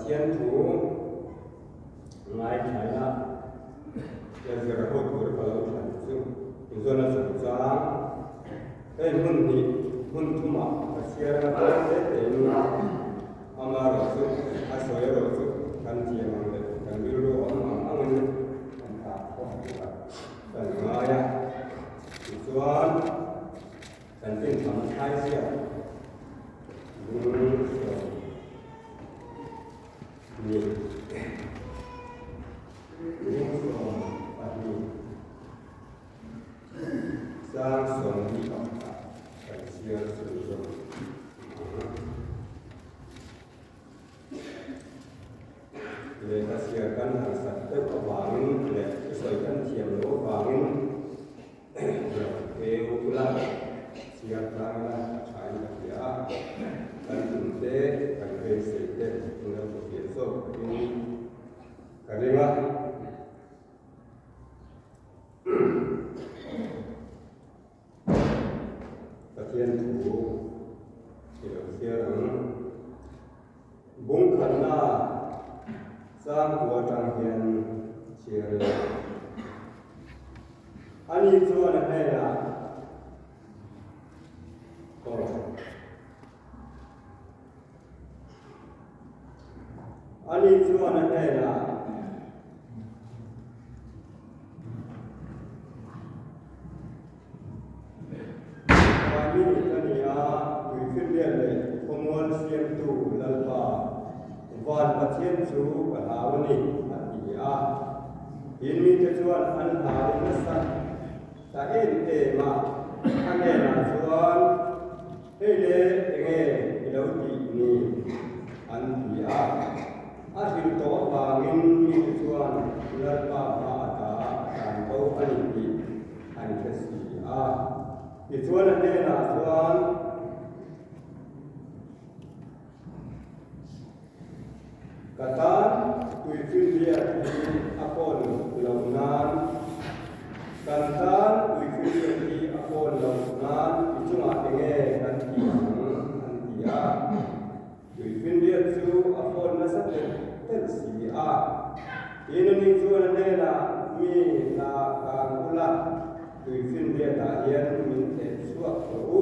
Pathian thu ngaithla ila ka zir ho tur ka lo thlan chu Zona chungchang hei hmun hnih hmun thumah ka chhiar anga tlem te tein amaherawhchu a sawi erawh chu kan thiam ang leh kan rilru awm ang angin kan tah khawp tur a kan ngai a tichuan Kan tintham thlai ziak lung 20 lung 12 sang 24 kan chhiar chhunzawm ang. Lehkha chhiar kan harsak deuh avangin leh thusawi kan thiam loh avangin Keu bula chhiar tlang ila a tha in ka hria a, kan tum te, kan beisei te in lo hmu fiah zawk takin ka ring a. Pathian thu i lo chhiar ang. Bungkhatna changkua atang hian chhiar ila. Ani chuan a hnenah, Aw. Ani chuan a hnenah, Mahni ka ni a, Tuifinriat leh khawmual siamtu Lalpa, Van Pathian chu ka hlau a ni, a ti a. Tin mite chuan an hlau nasa ta em em a, a hnenah chuan, Hei le enge i lo tih ni? an ti a. A hrilh tawh avangin mite chuan Lalpa hma ata a tlan bo a ni tih an hre si a. Tichuan a hnenah chuan, Ka tan tuifinriat hi a pawn loh nan, kan tan tuifinriat hi a pawn loh nan i chungah enge kan ti ang? an ti a. Tuifinriat chu a fawn nasa telh telh si a. Tin ani chuan a hnenah, Mi la kang ula, tuifinriatah hian min theh chhuak rawh u.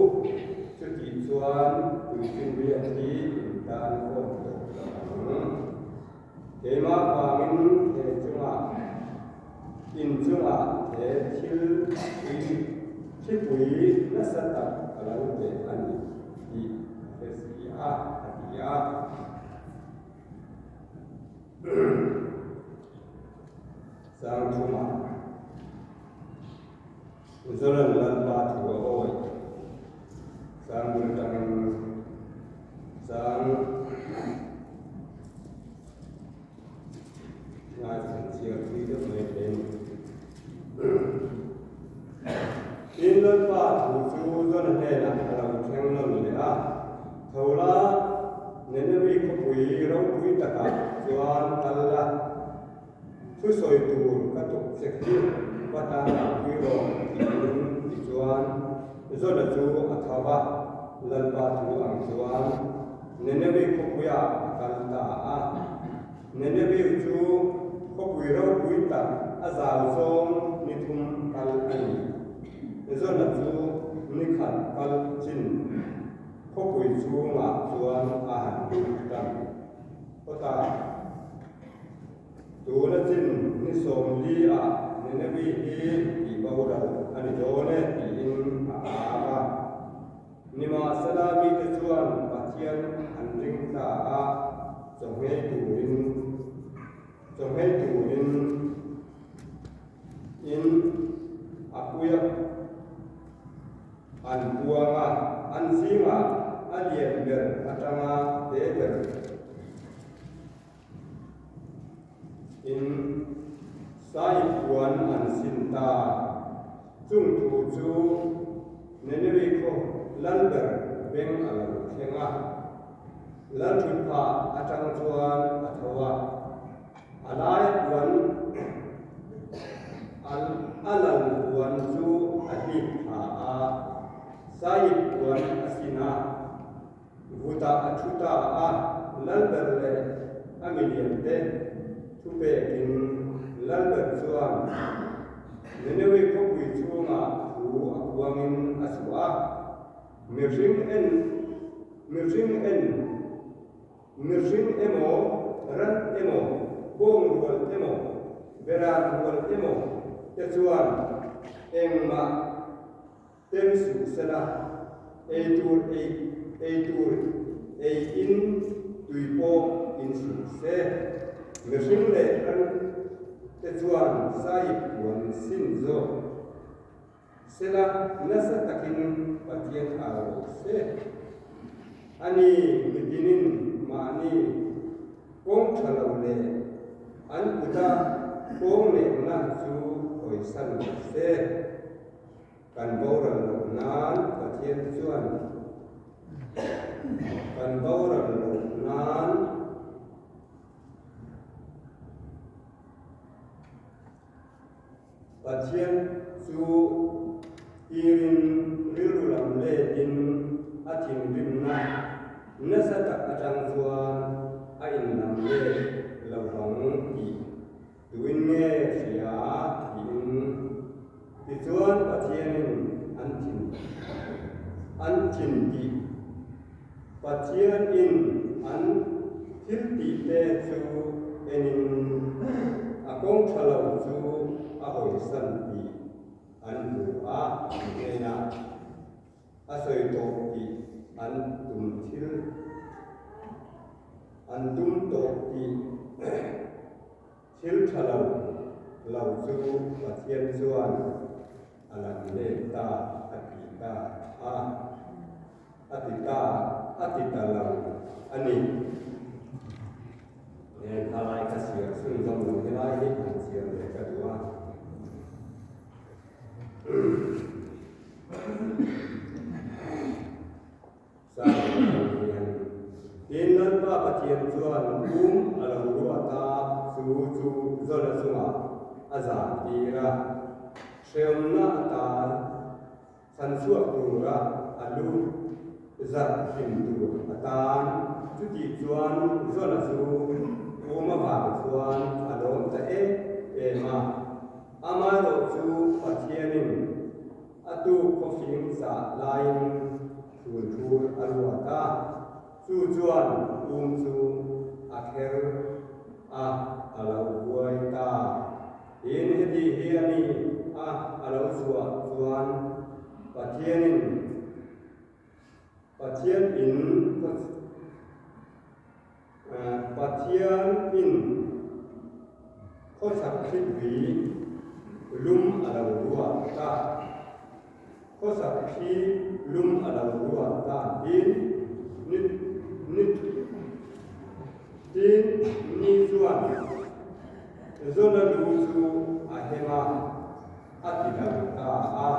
Chutih chuan tuifinriat hi in tan fawn tawh lo ang. Keimah vangin he chungah, in chungah he thil tui thlipui nasa tak a lo teh a ni tih a hre si a, a ti a. Sangthumah Zoran Lalpa thu a awi. Sangbul tangin sang ngaithla chhiar thui deuh mai thei a ni. Tin, Lalpa thu chu Jona hnenah a lo thleng nawn leh a, Tho la, Nineveh khawpui ropui takah chuan kal la, Thusawi tur ka tuk che khi va tan ah pui rawh tiin tichuan Jona chu a tho va, Lalpa thu ang chuan Nineveh khawpuiah a kal ta a. Nineveh chu khawpui ropui tak a zau zawng ni thum kal a ni. Jona chu ni khat kal chin khawpui chhungah chuan a han lut tan phawt a. Tuna chin ni 40 ah Nineveh hi tih boral a ni dawn e tiin a au a. Nimahsela mite chuan Pathian an ring ta a, chawhmeh turin chawhmeh turin in a pui a, an puang a, an zingah a lian ber atanga te ber. In sai puan an sin ta. Chung thu chu Nineveh khaw lalber beng a lo thleng a. Lalthutphah atang chuan a tho a, a lai puan a lal puan chu a hlip thla a, sai puan a sin a. Vutah a thu ta a, Lalber leh. a miliante thupekin Lalber chuan Ninewi khawpui chhungah thu a puangin a chhuah a, mihring en mihring en mihring emaw, ran emaw, bawng rual emaw, beran rual emaw te chuan engmah Tem suh sela, ei tur ei ei tur ei in tui pawh in suh se. Mihring leh ran te chuan sahip puan sin zawk sela nasa takin Pathian au rawh se. Ani mitinin mahni kawng tha lo leh an kuta kawng nehna chu hawisan rawh se. Kan boral loh nan Pathian chuan kan boral loh nan Pathian chu tirin rilru lam letin a thinrimna nasa tak atang chuan a inlam let lo vang tih Tuin nge hria tiin tichuan Pathianin an thin an thin tih Pathianin an thil tih te chu enin a kawng tha lo chu a hawisan tih an hmu a an hnenah a sawi tawh tih an tum thil an tum tawh tih thil tha lo lo chu Pathian chuan a lam let ta a ti ta a, a ti ta a ti ta lo a ni. He thalai ka chhiar chhunzawm lo helai hi han chhiar leh ka duh a. Tin, Lalpa Pathian chuan kum a lo ruat a, chu chu Jona chungah a zan tir a, hreawmna atan chhanchhuak tura a lu zarh hlim tur atan. Chutih chuan Jona chu kum avang chuan a lawm ta em em a. Amaherawh chu Pathianin a tuk khawfing zah laiin thul thur a ruat a, chu chuan um chu a kher a, a lo buai ta. Tin, heti hi a ni a, a lo chhuah chuan Pathianin Pathian in Pathian in khawchhak thlipui lum a lo ruat ta. Khawchhak thli lum a lo ruat ta tin ni ni tin ni chuan Zona lu chu a hem a, a ti lo ta a.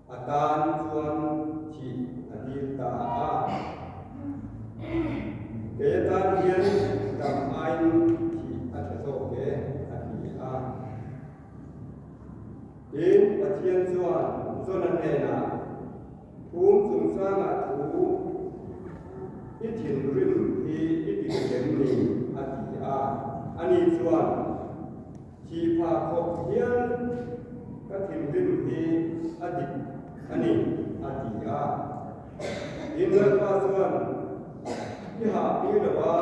A tan chuan thih a dil ta a. Kei atan hian dam aiin thih a tha zawk e, a ti a. Tin, Pathian chuan Jona hnenah, Phum chungchangah thu i thinrim hi i dik em ni? a ti a. Ani chuan, Thih phah khawp hian ka thinrim hi a dik a ni, a ti a. Tin, Lalpa chuan, I hah tir lo a,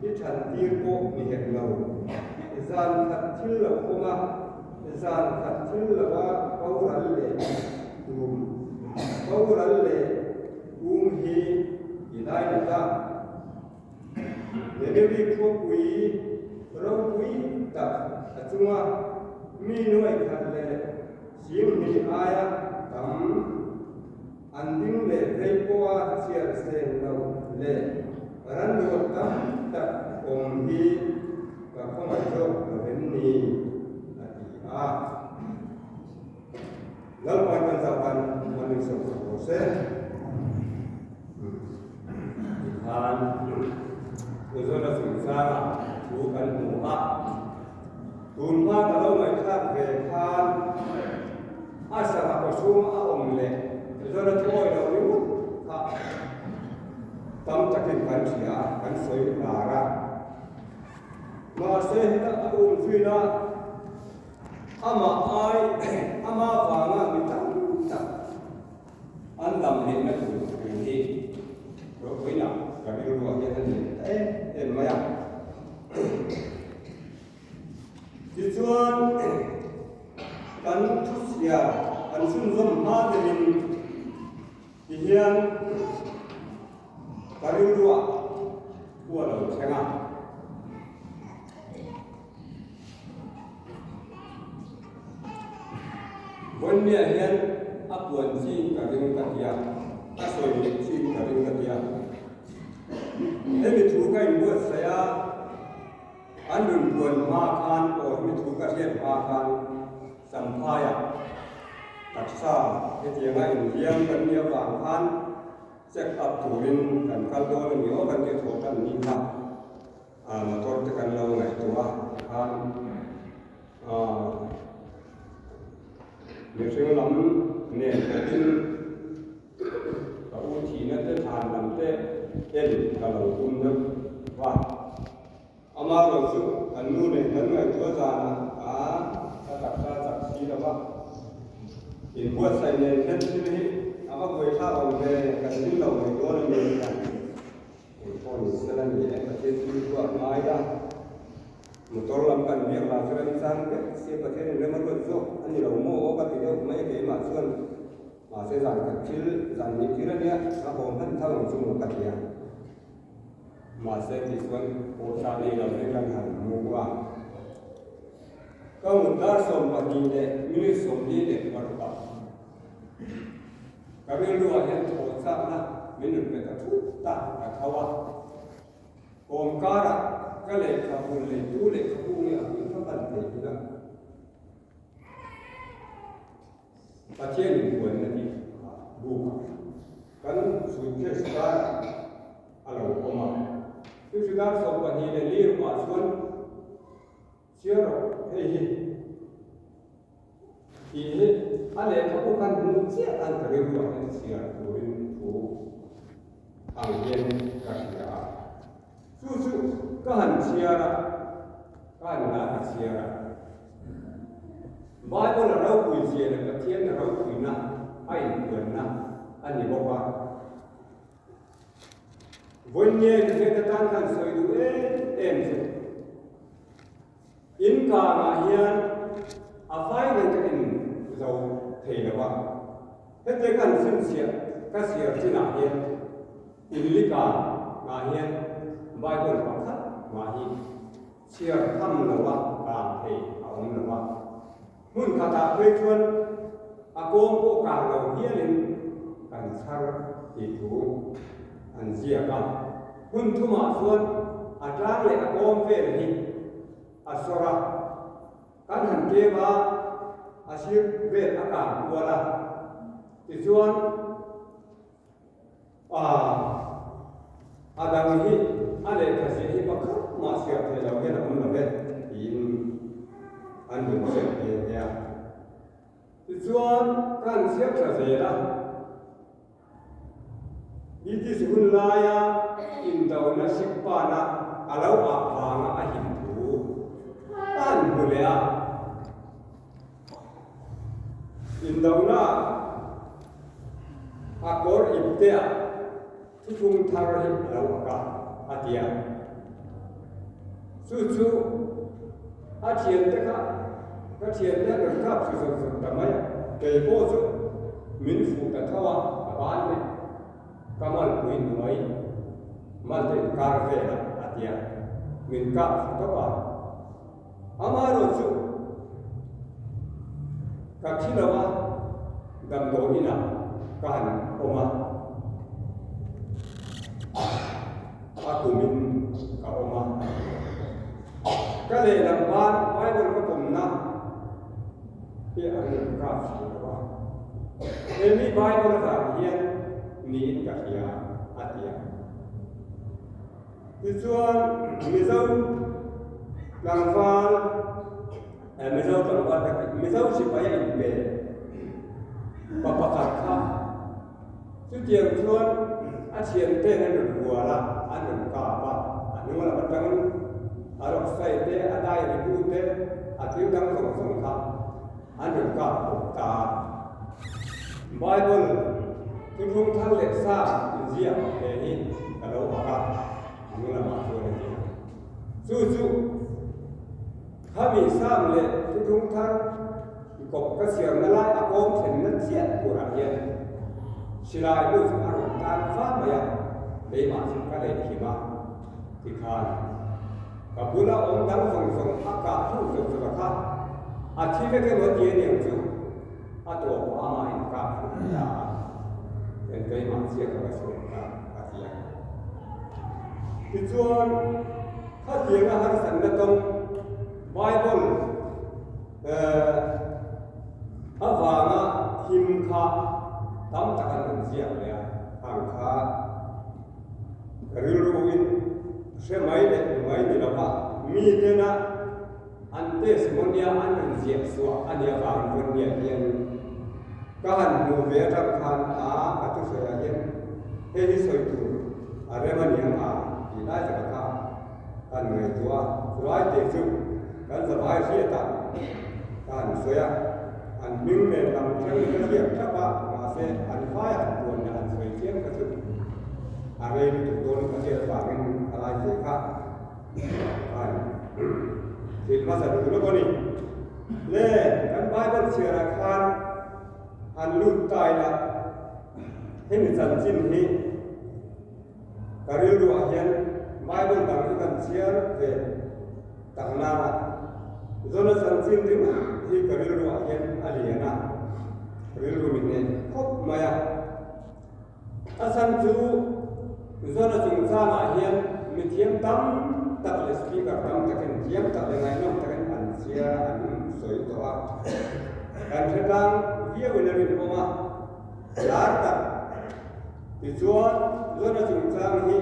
i than tir pawh ni hek lo. Zan khat thil lo awm a, zan khat thil lo a boral leh tum, boral leh um hi i lainat a. Nineveh khuapui ropui tak a chunga mi nuai khat leh singhnih aia tam an ding leh phei pawha chhiar sen loh leh ranruat tam tak awm hi ka khawngaih zawk lo em ni? a ti a. Lalpa kan zah tan man min sawm sak rawh se. Tikhan Uzona chungchangah thu kan hmu a, tun hma ka lo ngaihthlak ve khan a sangha kawchhunga a awm leh Uzona thu awih lo ringawt kha tam takin kan. kan hria a, kan sawi lar a. Mahse heta a um zuina amah ai ama vanga mi tam tak an dam lehna tur thu hi ropuina ka rilruah hian a ni ta em em mai a. Tichuan kan thuchhiar kan chhunzawm hma deuhin Tihian ka rilruah thu a lo thleng a. Vawiinniah hian a puan chin ka ring ka ti a, a sawi leh chin ka ring ka ti a. Hemi thu ka inbuatsaih a, an rawn puan hma khan aw hemi thu ka hriat hma khan Champhaiah taksa hetianga inhliam kan nih avang khan check up turin kan kal dawn a ni aw kan tih thawh tan ni kha motor te kan lo ngaihtuah a khan mihring lam nen pawhin ka u thihna te thlan lam te en ka lo tum deuh va. Amaherawh chu kan nu leh kan ngaihtuah zanah a ka taksa chak si lo va, inbuatsaih nen hian thil hi a va buaithlak awm ve, kan zin lo mai dawn a ni hian engpawh ni sela ni e, Pathian thil chu a ngai a, motor lam kan biak lah chu remchang vek sia Pathian in rem a ruat zawk a ni lo maw aw ka ti deuh mai a keimah chuan mahse zan khat thil zan hnih thil a nia a haw hman tho ang chu maw ka ti a. Mahse tih chuan pawhsa nei lo hi kan han hmu a. Ka mut dar 12 leh minute 46 ah ka rilruah hian thaw chakna min rawn pe ta thut ta ka tho a. Kawm karah ka lehkhabu leitu lehkhabu nge a hming kha ban thei ila. Pathian inbuaina tih buk kan suitcase karah a lo awm a. Chu chu dar 12 leh li ruah chuan chhiar rawh hei hi tih hi a lehkhabu khan hmuh chiah an ka rilruah hian chhiar turin thu ang hian ka hria a. Chu chu ka han chhiar a, ka han la ka chhiar a. Bible a ropui zia leh Pathian a ropuina a inpuanna a ni bawk a. Vawiin nge mihring atan khan sawi duh em em chu. In kangah hian a fai reng ka in zo thei lo a. Hetiang ka han chhinchhiah ka chhiar chinah hian in li kangah hian Bible pakhat mah hi chhiar tham lo a kang thei a awm lo a. Hmun khatah phei chuan a kawng pawh kang lo hialin kan chhar tih thu an ziak a. Hmun thumah chuan a tlang leh a kawm vel hi a sawr a, kan han tlem a, a sir vel a kang kual a, tichuan a dang hi a lehkha ziah hi pakhat mah siam theih loh hian a awm lo ve tiin an rawn ziak nghe nghe a. Tichuan ka han ziak tha zel a. British hun laia indona sikpana a lo ah vanga a him thu a han hmu leh a. Indona a kawr ipteah thuthlung thar hi a lo ak a, a ti a. Chu chu a thiante kha ka thiante an rawn kap thlu zawk zawk ta mai a, kei pawh chu min fuh ta tho a, ka ban leh ka malpui hnuai malte inkar velah a ti a, min kap thlu tawp a. Amaherawh chu ka thi lo a, damdawi inah ka han awm a, a kumin ka awm a. Ka lehlam ban Bible ka pawmna hi an rawn kap si lo a, he mi Bible avang hian niin ka hria a ti a. Tichuan Mizo tlangval eh Mizo tlangval ka tih Mizo sipai a inpe pa pakhat kha chutiang chuan A thiante'n an rawn hual a, an rawn kap a, a hnung lam atangin a rawksai te, a diary bu te, a thil dang zawng zawng kha an rawn kap bawk ta a. Bible thuthlung thar leh sa inziak he hi ka lo ak a, hnung lamah chuan a ti a. Chu chu khami Sam leh thuthlung thar kawp ka chhiarna lai a kawng thlenna chiah turah hian silai nu chu a rawn tan va mai a, keimah chu ka leh him a tikhan ka bula awm dang zawng zawng a kah hnu zawk zawk a kha a thi vek emaw ti aniang chu a tawp amah in kah hnu ta a, chuan keimah chiah ka va chhuak ta a ti a. Tichuan khatianga harsatna tawng Bible Avanga him kha tam tak an rawn ziak leh a, khang kha ka rilruin hre mai leh mai ni lova mi tena an testimony-a an rawn ziah chhuah a nih avangin vawn miah hian ka han hmuh ve atang khan a ka thusawiah hian hei hi sawi tur a rem a ni ang a tih lai taka kha Kan ngaihtuah a, chulai te chu kan zavai hriatah ka han sawi a, an hming nen lam thleng ka ziak thlap a, mahse an vai han puan leh han sawi chiam kha chu a rei lutuk dawn ka hriat avangin a lai te kha ka han thil hmasa duh lawk a ni. Le, kan Bible chhiarah khan han lut ta ila, hemi chanchin hi Ka rilruah hian Bible dang hi kan chhiar ve tak nana Zona chanchin ringawt hi ka rilruah hian a lian a, rilru min nei khawp mai a. A chhan chu Zona chungchangah hian mithiam tam tak leh speaker tam takin thiam tak leh ngaihnawm takin an chhiar a, an sawi tawh a. Kan hretlang viauin a rinawm a, lar tak. Tichuan, Zona chungchang hi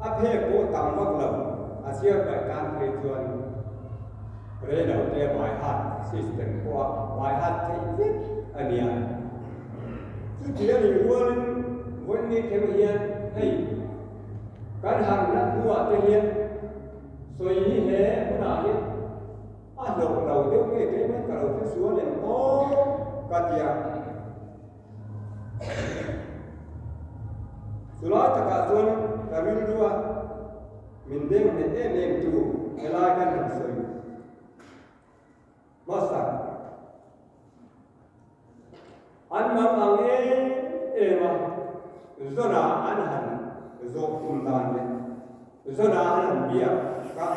a phek pawh tam vak lo, a chhiar paih tan phei chuan rei lo te by heart system pawha by heart theih vek a ni a. Chuti a nih rualin vawiin ni thleng hian hei kan harhna hnuah te hian sawi hi he hunah hian a hlawh lo deuh nge keimah ka lo hre sual em aw ka ti a. Chulai takah chuan ka rilrua min deng hneh em em tu helai kan han sawi hmasa. An mang ang em em a, zawnah an han zawh tum dan leh zawnah an han biak kha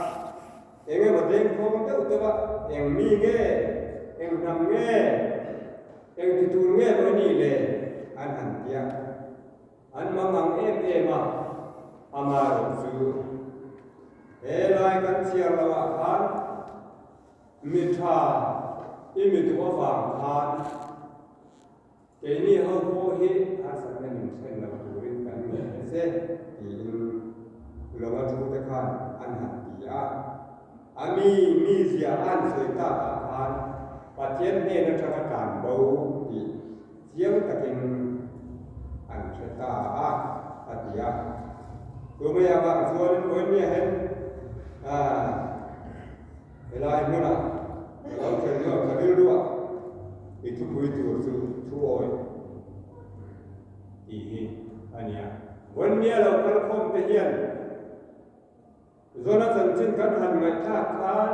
eng emaw dengkhawng deuh deuh a, eng mi nge, eng hnam nge, Eng ti tur nge maw i nih le? an han ti a. An mangang em em a, amaherawh chu he lai kan chhiar lo ah khan mi tha i mi duh avang khan keini ho pawh hi harsatna min thlen lo turin kan ngen che tiin Lawng a thu te khan an han ti a. A mi mizia a han sawi tak ah khan Pathian hnen atanga tlan bo tih chiang takin an hre ta a, a ti a. Tumei avang chuanin vawiin hian helai hmunah ka lo thlen hnuah ka rilruah i thupui tur chu thu awi tih hi a ni a. Vawiin lo kalkhawm te hian Zona chanchin kan han ngaihthlak khan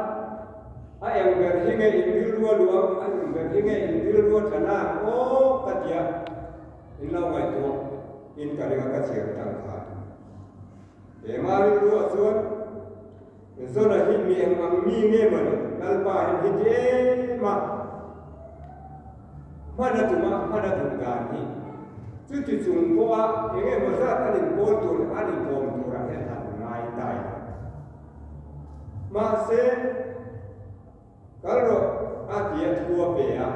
a eng ber hi nge in rilrua luang, a eng ber hi nge in rilrua tha nak aw ka tia in lo ngaihtuah in ka ring a ka chhiar atang khan. Ema rilruah chuan Zona hi mi eng ang mi nge mawni Lalpa hian hi ti em a. Hman a tum a, hman a duh dan hi chuti chung pawha eng emaw zat an inpawl tur leh an inkawm turah hian han ngai ta ila. Mahse, kal rawh a ti a thu a pe a,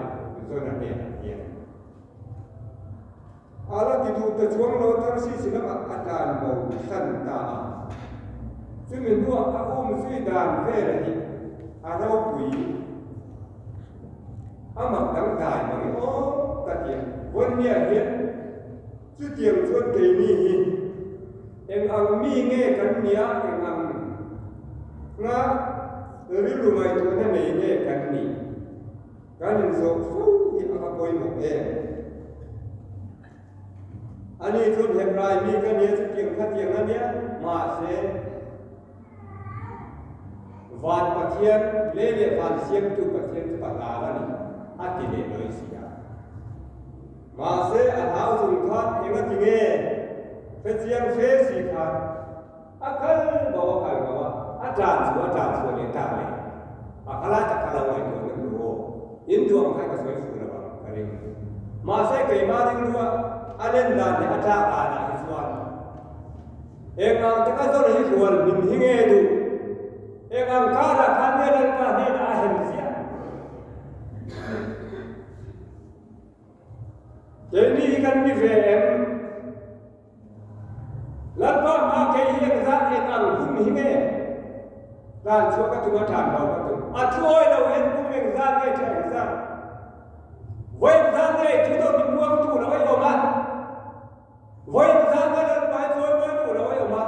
Zona hnenah hian. A la ti duh ta chuang lo, Tarsis lamah a tlan bo san ta a. Chumi hnuah a um zui dan vela hi a ropui a mak dangdai mang i aw ka ti a. Vawnnia hian. Chutiang chuan keini hi eng ang mi nge kan nia, eng ang nga rilru ngaihtuahna nei nge kan nih? Kan inzawh fo hi a va pawimawh em? Ani chuan Hebrai mi ka nia chutiang khatiang a nia, mahse Van Pathian, lei leh van siamtu Pathian chu ka hlau a ni, a ti leh lawi si a. Mahse a hlau chung khan eng a ti nge? Hrechiang hre si khan a kal bo a kal bo a, a tlan chu a tlan chhuah leh tak leh a khalai tak kha lo ngaihtuah na hmu aw. In duh ang khan ka sawi fuh lo ang ka ring. Mahse keimah ringruah a len dan leh a tlak danah hi chuan eng ang taka zawrh hi hrual min hi nge duh? Eng ang karah khan nge Lalpa hnenah a hem ziah? Keini hi kan ni ve em? Lalpa hma kei hi engzat eng ang hun hi nge? Tlan chhuah ka tum a tlan lo ka tum. A thu awi lo hian kum engzat nge tha engzat? Vawi engzat nge i thu dawt i puang duh lo i awm a? Vawi engzat nge Lalpa i chawimawi duh lo i awm a?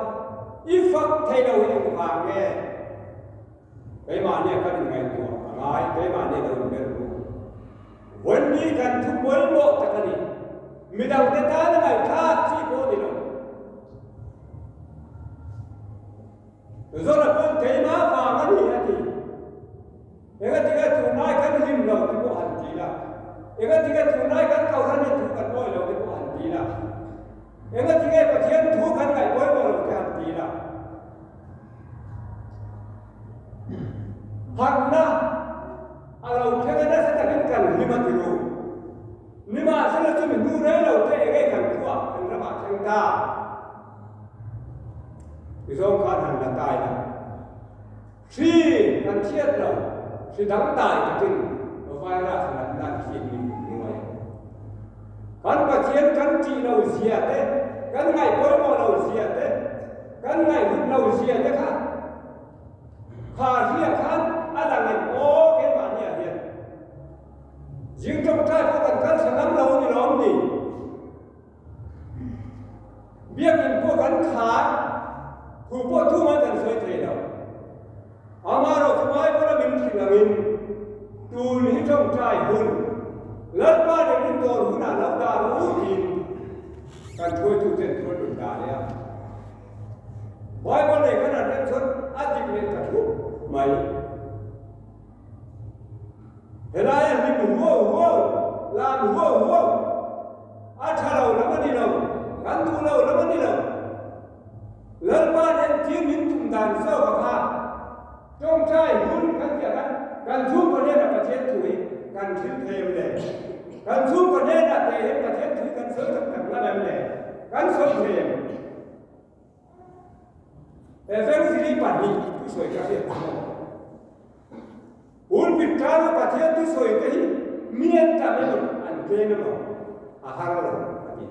I fak thei lo hi engvang nge? Keimahni a kan inngaihtuah a ngai, keimahni a lo inbel ru. Vawiinni kan thu pawimawh tak a ni. Midangte tana ngaihthlak chi pawh a ni lo. Zora pawn keimah vang a ni a ti. Engatinge tunlai kan hlim lo ti pawh han ti la. Engatinge tunlai kan kohhran in thu kan ngawi lo ti pawh han ti la. Engatinge Pathian thu kan ngaih pawimawh lo ti han ti la. Harhna a lo thleng a nasa takin kan hlim a ti ru. Nimahsela chumi hnu rei lo te enge kan khuah kan ramah thleng ta. Tizawng khan han la tai la. Hri kan thiat lo, hri dang dai takin virus natna an thlit min nuai. Kan Pathian kan ṭih lo zia te, kan ngaih pawimawh lo zia te, kan ngaihhlut lo zia te kha kha hria khan a lang em aw keimahniah hian zing ṭawngṭai pawh kan kal ṭha ngam lo a ni lawm ni? Biakinn pawh kan khar, thu pawh tumah kan sawi thei lo. Amaherawhchu Bible-a min hrilh angin, Tun hi ṭawngṭai hun, Lalpa leh min dawr hunah lo dah rawh u tiin kan hruaituten thu an rawn dah leh a. Bible nei kan han en chuan a dik leh ta thup mai. Helaia hlim huau huau, lam huau huau, a tha lo lam a ni lo, kan duh lo lam a ni lo. Lalpa'n entir min tum dan zawk a kha tawngtai hun kan tih ah khan kan chhungkaw hnenah Pathian thu hi kan thil thei em le? Kan chhungkaw hnenah teh hian Pathian thu hi kan sawi tak tak ngam em le? Kan sawi thei em? Evangelist 2 thusawi ka hriat chu maw? Pulpit tanga Pathian thusawi te hi mi an tam emaw an tlem emaw a har lo a ti.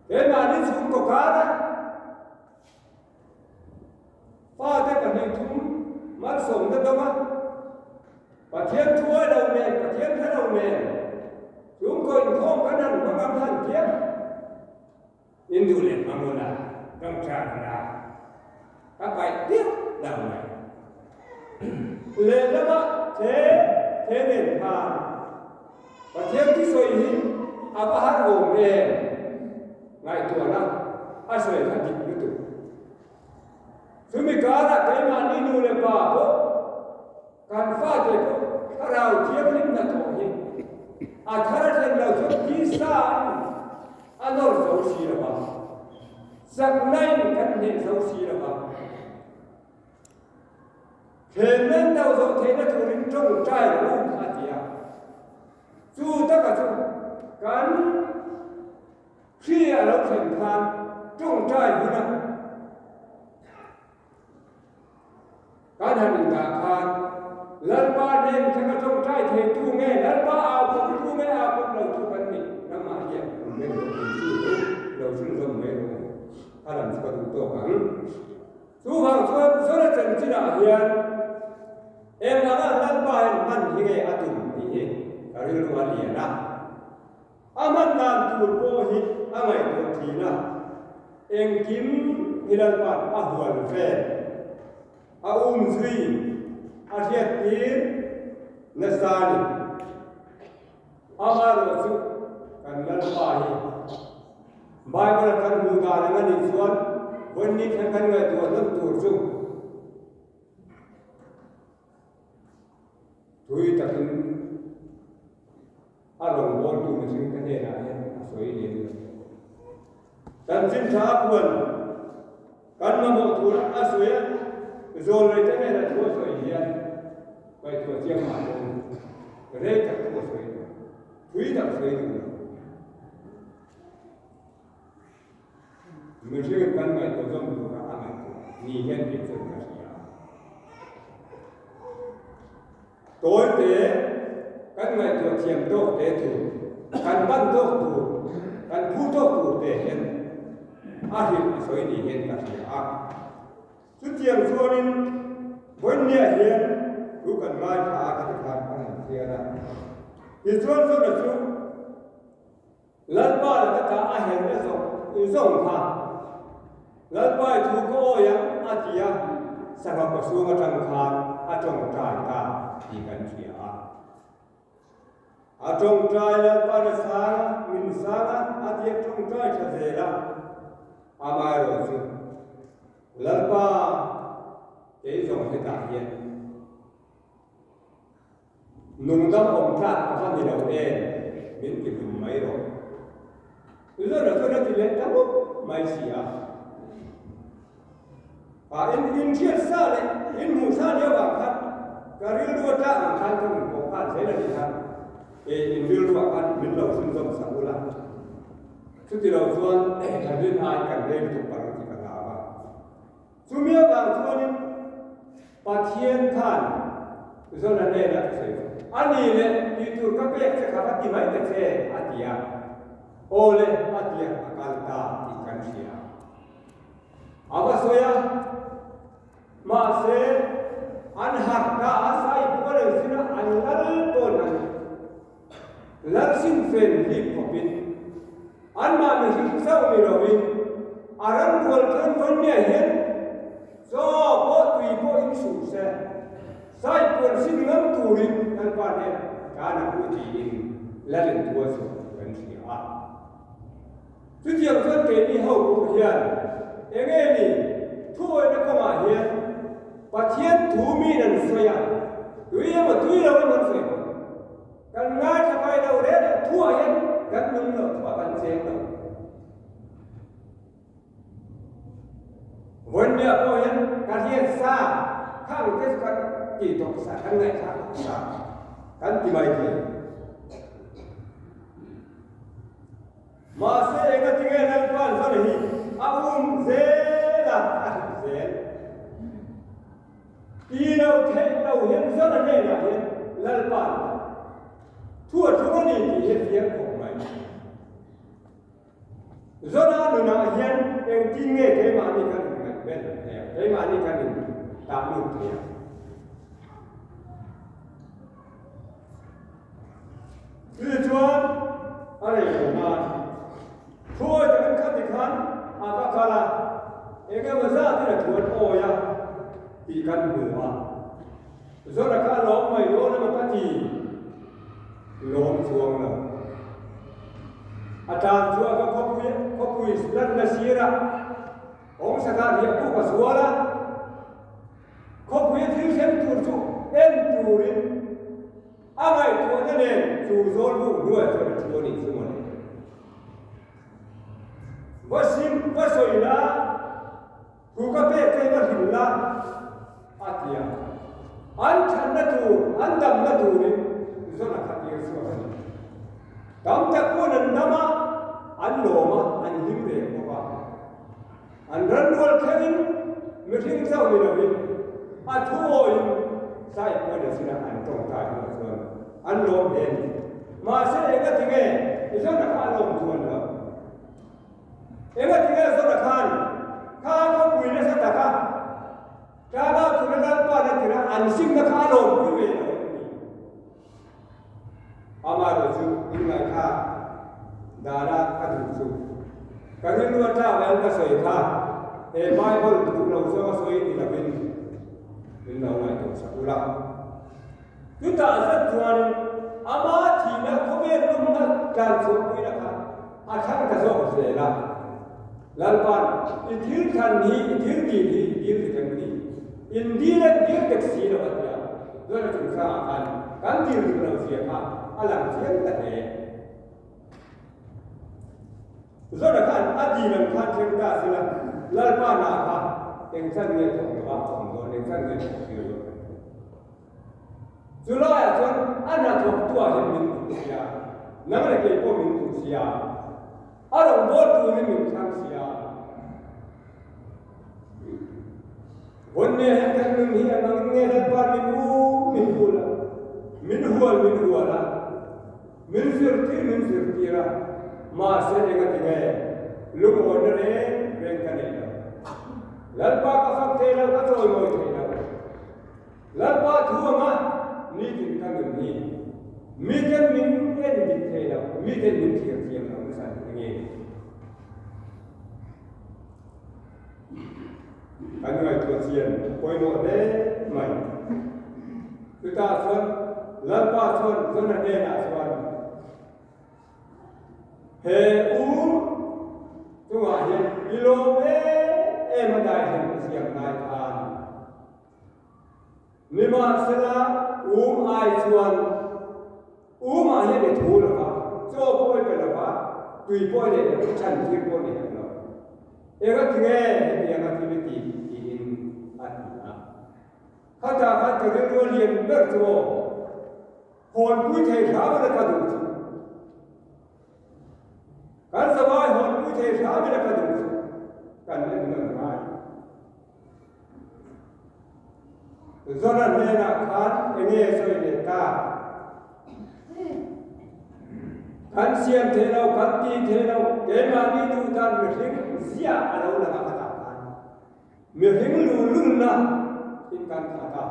Keimahni chhungkaw kara fate 2 thum malsawmna dawng a, Pathian thuai lo nen, Pathian hre lo nen, chhungkaw inkhawm kan han hmang ang han tiang in duh leh hmang ula, ṭawngṭai ula, ka paih piap lo mai. Lehlamah the the nen khan Pathian thusawi hi a va har awm em? Ngaihtuahna a sawi kha dik lutuk. Chumi karah keimahni nu leh pa pawh kan fate pawh thlarau thianghlim hnathawh hi a thar a thlen lo chuan tisa in a nawr zo si lo va, chakna in kan hneh zo si lo va. Thlenna do zawh theihna turin tawngtai rawh u a ti a. Chu taka chu kan hri a lo thlen khan tawngtai huna kan han indah khan Lalpa hnen thlenga tawngtai theitu nge Lalpa au pawmtu nge au pawm lotu kan nih ramah hian min rawn inchhung lo, lo chhunzawm mai rawh u. A lam chu ka duh tawk ang. Chuvang chuan Zora chanchinah hian eng anga Lalpa hian hman hi nge a tum tih hi ka rilru a lian a. A tur pawh hi a ngaihtuah thin a, engkim hi Lalpa'n a hual vel, a umzui, a hriattir nasa a ni. Amaherawh chu kan Lalpa hi Bible a kan hmuh dan ang a nih chuan vawiin ni thleng kan ngaihtuah hlawm tur chu thui takin a rawngbawltu mihring te hnenah hian a sawi lem lo. Chanchin tha a puan kan mamawh tur a sawi a, zawlrei te hnenah thu a sawi hian ngaihtuah chiang mah dawn rei tak thu a sawi duh, thui tak a sawi duh lo. Mihring kan ngaihtuah zawm tura a ngaihtuah ni hian tih chuan ka hria. Tawite kan ngaihtuah thiam tawk te tur, kan ban tawk tur, kan phu tawk tur te hian a hrilh a sawi ni hian ka hria a. Chutiang chuanin Vawinia hian thu kan ngaithla a ka ti khan ka han chhiar a. Tichuan Jona chu Lalpa laka ta a helna zawng zawng kha Lalpa i thu ka awi ang a ti a, sangha kawchhung atang khan a tawngtai ta tih kan hria a. A tawngtai Lalpa na sang a, min sang a, a ti a tawngtai tha zel a. Amaherawh chu Lalpa kei zawng hetah hian Nungdam awm tlak a va ni lo em? Min ti hlum mai rawh. Zora chuan a ti leh ta mup mai si a. Ah, in inhriat sa leh in hmuh sa lio vang khan ka rilru a tlak ang khan ka rawn pawh khan zel a ni kha. E, in rilruah khan min lo chhunzawm sak ula. Chuti lo chuan kan rin aiin kan rei lutuk palh ang tih ka hlau a. Chumi avang chuanin Pathian khan Jona hnenah thusawi chu, A ni le, tih tur ka pek che kha va ti mai ta che, a ti a. Aw le, a ti a, a kal ta tih kan hria. A va sawi a, mahse an harh ta a, sai puan an sin a, an lal pawn an lal sin fen hlip khawpin Anmahni hrim chauh ni lovin a ram rual than vawnmiah hian chaw pawh tui pawh in suh se, sai puan sin ngam turin Lalpa hnenah tan a pu tiin Lalin tua chu kan hria a. Chutiang chuan keini ho pawh hian enge ni thuawihna kawngah hian Pathian thu min an sawi a, tui emaw tui lo emaw an sawi bawk. Kan ngaithla mai lo reng reng thuah hian kan nung lo thuah kan cheng lo. Vawinia pawh hian ka riat sa khang te chu kan ti tawp sa kan ngaihthlak tawp sa kan ti mai thei. Mahse engatinge Lalpa'n zan hi a um zel a, a hrilh zel. Ti lo theih lo hian zan a hnenah hian Lalpa'n thu a thlung a ni tih hi a fiang khawp mai. Zona nunah hian engtin nge keimahni kan inngaihbel thei ang, keimahni kan intah lut thei ang? Tichuan, a rei lo nan thuawi takin khati khan a va kal a, eng emaw zatin a thu an awi a tih kan hmu a. Zora kha a lawm mai dawn emaw ka ti lawm chuang lo. A tan chu a va khawpui khawpui lanna sirah awmsakah riah puk a zual a. Khawpui thil thleng tur chu en turin a ngaihtuahna nen chu zawl buk hnuai chuan a thu a nih chu mawle. Va sim, va sawi la, thu ka pek che va hlim la, a ti a. An thatna tur, an damna turin zawn a khat tir chhuak a ni. Tam tak pawn an dam a, an lawm a, an hlim reng bawk a. An ran rual thlengin mihring chauh ni lovin a thu awiin sai puan a sinah an tawngtai hnuah chuan an lawm hle a ni. Mahse engatinge Jona kha a lawm chuan lo? Engatinge Jona khan kha khawpui nasa taka tlangau tura Lalpa'n a tirh a an simna kha a lawmpui ve lo em ni? Amaherawhchu inngaihthla. Dana ka duh chu. Ka rilru a tlak laiin ka sawi kha, he Bible duh lo zawnga sawi ni lovin min lo ngaihtuah sak ula. Chutah zet chuanin ama thihna khawvel nawmna tlan chhuahpuina kha a thlang ta zawk zel a. Lalpa'n i thil thlan hi, i thil dil hi i dil dik em ni? In dil en dil dik si lo a ti a, chuan a chungchangah khan kan dil dik lo zia kha a lang chiang ta hle. Zora khan a dil ang khan thleng ta sela, Lalpa nah kha eng chan nge thawk lo a awm dawn, eng chan nge thawk tir dawn kan ti. Chu laiah chuan a hnathawktuah hian min duh sia, nang leh kei pawh min duh sia, a rawngbâwl turin min thlang sia. Vawnne hian kan nun hi eng angin nge Lalpa'n min u min hul a, min hual min hual a, min zirtir min zirtir a, mahse engati nge lungawina reng reng ka nei lo. Lalpa ka fak thei lo, ka chawimawi thei lo. Lalpa thu anga nitin ka nun hi miten min en dik thei lo, miten min thlir thiam lo nasa eng nge? Kan ngaihtuah chian a pawimawh hle mai. Chutah chuan Lalpa chuan Jona hnenah chuan, He u chungah hian i lawm em em a daihlim i siam lai khan, Nimahsela, um ai chuan umah hian i thu lo va, chaw pawh i pe lo va, tui pawh i leh lo, i chhan tir pawh ni hek lo. Enga tinge hetianga thil i tih? tiin a ti a. Khatah khan ka rilru a lian ber chu aw, hawnpui thei hram ila ka duh chu. Kan zavai hawnpui thei hram ila ka duh chu. Kan en nawn ngai. Zona hnenah khan enge sawi leh ta? Kan siam thei lo, kan ti thei lo, keimahni duh dan mihring ziah a lo lang a khatah khan mihring luhlulna in kan khat a.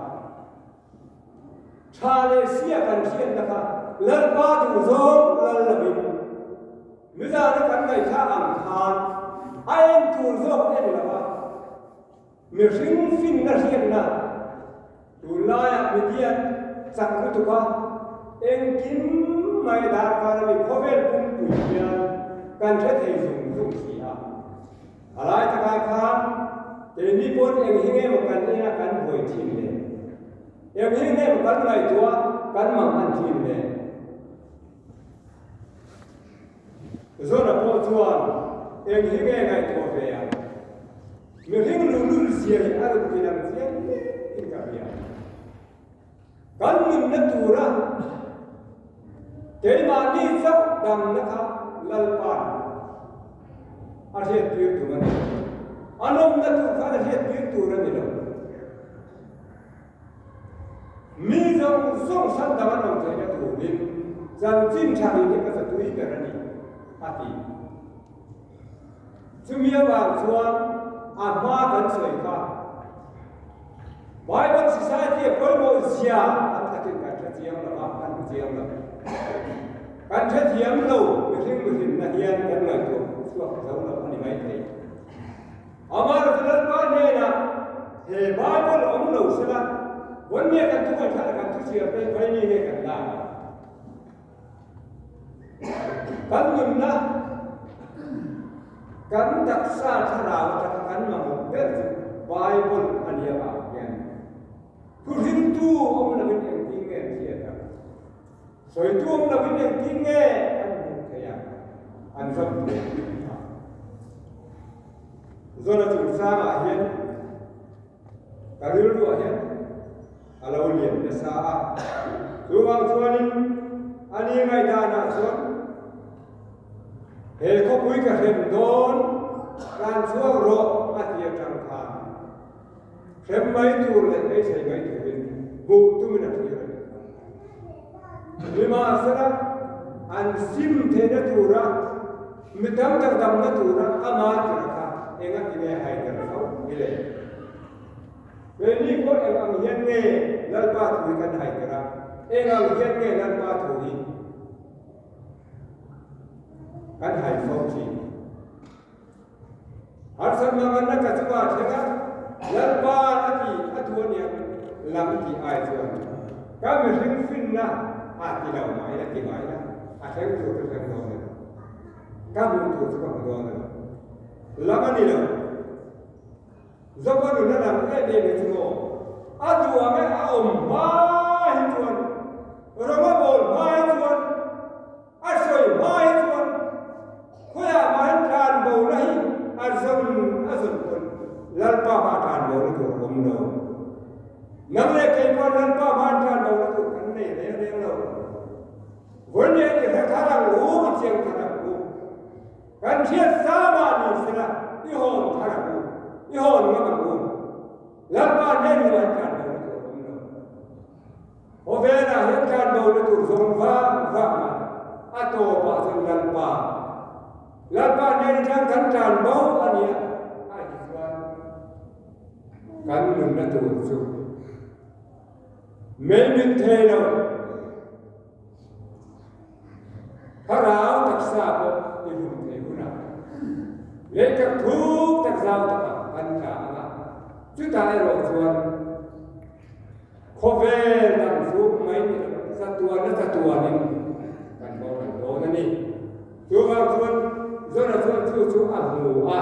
Tha leh sia kan hriatna kha Lalpa duhzawng lal lovin mizana kan ngaihthlak ang khan a en tur zawk en lo va, mihring finna hriatna tunlaiah media chak lutuk a, engkim mai darkar a mi khawvel pumpui hian kan hre thei zung zung si a. A lai takah khan keini pawn eng hi nge maw kan en a kan buai thin le? Eng hi nge maw kan ngaihtuah a kan mang an thin le? Zona pawh chuan eng hi nge ngaihtuah ve ang? Mihring luhlul zia hi a rawn ti lang chiang hle in ka hria. Kan nunna tura keimahni chauh damna kha Lalpa'n a hriattir tur a ni lo. A nawmna tur khan a hriattir tur a ni lo. Mi zawng zawng hran dang an awm theihna turin chanchin tha hi hi ka zatui ber a ni, a ti. Chumi avang chuan a hma kan sawi kha Bible Society a pawimawh zia tam takin kan hre chiang lo a, kan hmu chiang lo. Kan hre thiam lo mihring mihrinna hian kan ngaihtuah chhuak zo lo a ni maithei. Amaherawhchu Lalpa hnenah he Bible awm lo sela, vawn nge kan thu ngaihthlak leh kan thu chhiar te khawi mi nge kan lak ang? Kan nunna, kan taksa thlarau atanga kan mamawh ber chu Bible a ni avang hian thuhriltu awm lovin engtin nge an hriat ang? Sawitu awm lovin engtin nge an hmuh theih ang? An zawm theih ang. Zawna chungchangah hian Ka rilruah hian a lo lian nasa a, chuvang chuanin a ni ngaihdanah chuan he khawpui ka hrem dawn tlan chhuak rawh a ti atang khan hrem mai tur leh beisei mai turin hmuh tumin a thlir a ni. Nimahsela an sim theihna tura Mi tam tak damna tura ama tir kha enga ti nge haiter fo ni le? Keini pawh eng ang hian nge Lalpa thu hi kan haiter a, eng ang hian nge Lalpa thu hi Kan hai fo thin. Harsatna nganna ka chungah thleng a, Lalpa a ti a duh aniang lam tih ai chuan ka mihring finna a ti lo mai a ti ngai a, a thleng tur chu thleng dawn a ni. Ka hmuh tur chu ka hmu dawn a ni. Lam a ni lo. Zopa nuna lam em em hi chu maw a duh ang e a awm hma hi chuan Roma bawl hma hi chuan A sawi hma hi chuan khawiah mah hian tlan bona hi a zawn a zawn pawn Lalpa hma tlan bona tur a awm lo. Nang leh kei pawh Lalpa hma tlan bona tur kan nei reng reng lo. Vawiin i hre thar ang u, i chiang thar ang u. Kan hriat sa mah ni sela i hawn thar ang u, i hawn ngam ang u. Lalpa hnen hi an tlan bona tur a awm lo. Khawvelah hian tlan bona tur zawng vang vang a, a tawpah chuan Lalpa, Lalpa hnen atang kan tlan bo a nia, a ti chuan kan nunna tur chu mei mit thei lo, thlarau taksa pawh ti hlum thei hunah lei tak thuk tak zau takah kan tla ang a, chutah erawh chuan Khawvel dang chu mai ni lo, chatuan a chatuanin kan boral dawn a ni. Chuvang chuan Jona chuan chu chu a hmu a,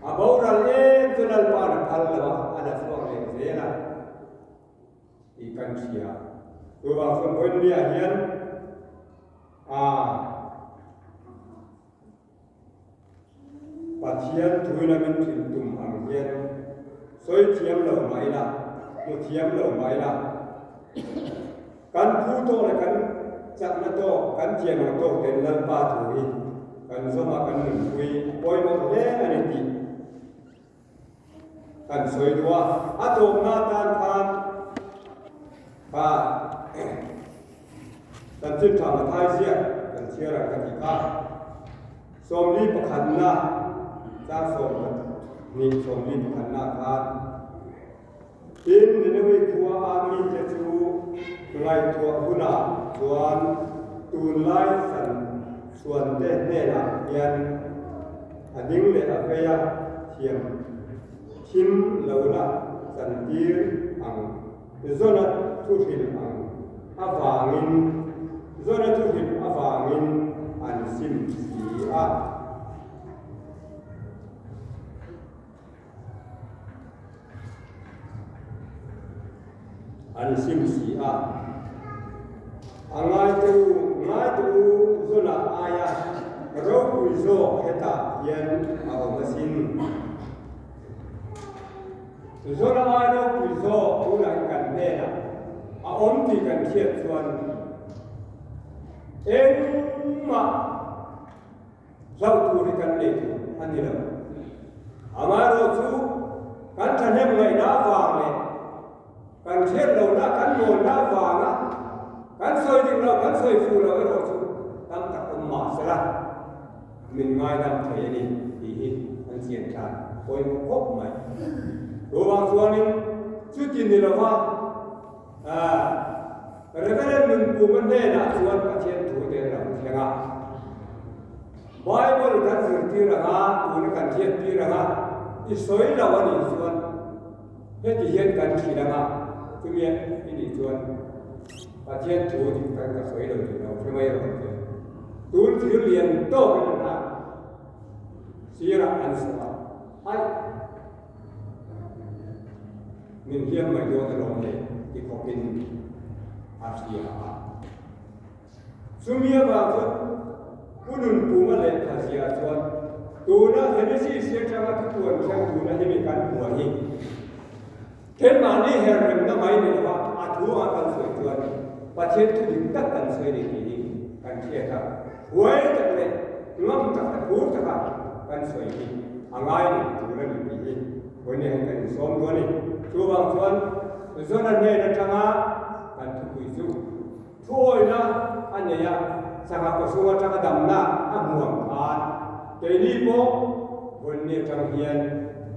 a boral em chu Lalpa'n a phal lo a, a la chhuak leh zel a tih kan hria. Chuvang chuan Vawiinliah hian a Pathian thuin a min thil tum ang hian sawi thiam lo mah ila, hmu thiam lo mah ila, kan phu tawk leh kan chakna tawk, kan thiam ang tawk ten Lalpa thu hi kan zawm a, kan nunpui a pawimawh hle a ni tih kan sawi duh a. A tawpna atan khan kha Chanchin tha Mathai ziak kan chhiar ang ka tih kha 41na chang 12 41na khan Tin, Nineveh khua a mite chu ngaihtuah hunah chuan tunlai san chhuante hnenah hian a ding leh a vei a thiam thim lohna chantir ang Zona thuhrilh ang avangin Zona thuhrilh avangin an sim si a. An sim si a. A ngaite u, ngaite u Zona aia ropui zawk hetah hian a awm asin. Zona ai ropui zawk tunah hi kan hnenah a awm tih kan hriat chuan engmah Hlauh tur hi kan nei tur a ni lo. Amaherawhchu, kan thahnem ngaihna avang leh kan hriat lohna, kan mawlna avanga kan sawi dik lo, kan sawi fuh lo erawh chu tam tak awm mah sela min ngaidam thei a ni tih hi an chian tlan pawimawh khawp mai. Chuvang chuanin chuti ni lova Reverend Nunpuma hnenah chuan Pathian thu te an lo thleng a. Bible kan zirtir ang a, tuna kan hriattir ang a, i sawi lo a nih chuan heti hian kan hrilh ang a, chumi i nih chuan Pathian thu dik tak ka sawi lo tih lo hre mai rawh che. Tun thir lian tawkin an hak sirah an sawh a, aih! Min hliam mai dawn alawm le ti khawpin a hria a. Chumi avang chuan Pu Nunpuma lehkha ziah chuan tuna Genesis atanga thupuan thleng tuna hi mi kan hmuh hi keimahni herremna mai ni lova a thu anga kan sawi chuan Pathian thu dik tak kan sawi ni tih hi kan hriat a, huai tak leh ngam tak leh phur taka kan sawi hi a ngai ni tur a ni tih hi Vawinia hian kan insawm duh a ni. Chuvang chuan Zona hnen atanga kan thupui chu thuawina a nei a, sangha kawchhung atanga damna a hmu ang khan keini pawh Vawinia atang hian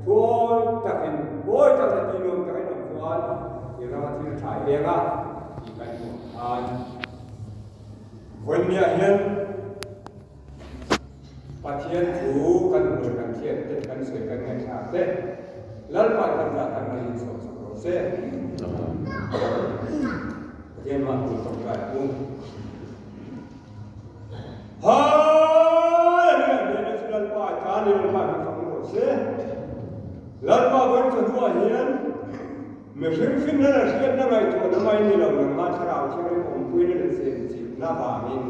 thuawi takin, huai tak leh tihnuam takin awm chuan i rama thil tha eng a tih kan hmu ang khan Vawinia hian. Pathian thu kan hmuh kan hriat te, kan sawi kan ngaihthlak te, Lalpa kan zah kan ngaih in sawm sak rawh se. Pathian mah tur tawngtai u. Hallelujah! Hnehna chu Lalpa a tan i Lalpa hi fak rawh se. Lalpa vawi chawhnuah hian mihring finna leh hriatna ngaihtuahna mai ni lo nangmah thlarau thianghlim awmpuina leh chenchilhna vangin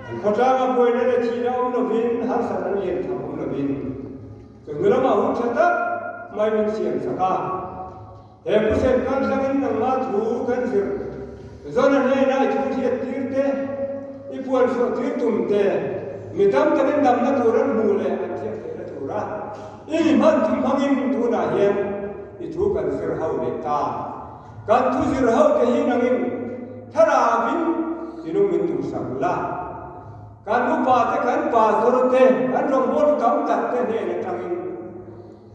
an khawtlanga buaina leh thihna awm lovin harsatna lian tham awm lovin chawhnu lamah hun tha tak mai min siam sak a. He pusen kal hlangin nangmah thu kan zir Zona hnena i thu hriat tir te, i puan hruah tir tum te, mi tam takin damna tur an hmuh leh an hriat theihna tura i mi hman thum hmangin tunah hian i thu kan zir ho leh ta. Kan thu zir ho te hi nangin thlarauin tinung min duhsak la. Kan upa te, kan pastor te, kan rawngbawltu tam tak te hnen atangin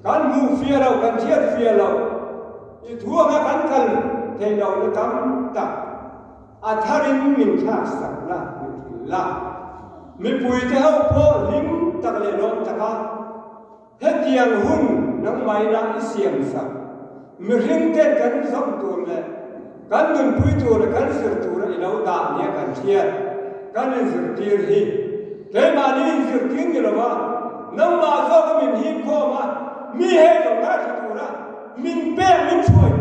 Kan hmuh fiah lo, kan hriat fiah lo, i thu anga kan kal theih lohna tam tak a tharin min thlak sak la, min thil la. Mipuite ho pawh hlim tak leh lawm taka hetiang hun nangmahina i siam sak mihring ten kan zawm tur leh kan nunpui tur leh kan zir tura i lo dah nia kan hriat kan inzirtir hi keimahni inzirtir ni lova nangmah zawka min hip khawm a, mi hei lo ngaithla tura min pek min hruai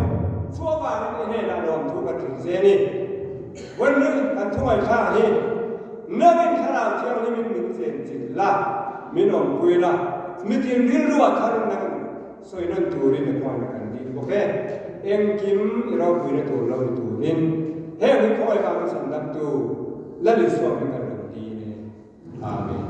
chhuah avangin i hnenah lawmthu kan hrilh che a ni. Vawnni kan thungaithlak hi nangin Thlarau Thianghlimin min chenchilh la, min awmpui la, mitin rilru a tharin nangin Sawi nawn turin a khawngaihna kan dil bawk e. Engkim i ropuina tur lo ni turin heng hi khawngaih vangin chhandamtu Lal Isua min kan rawn dil e. Amen.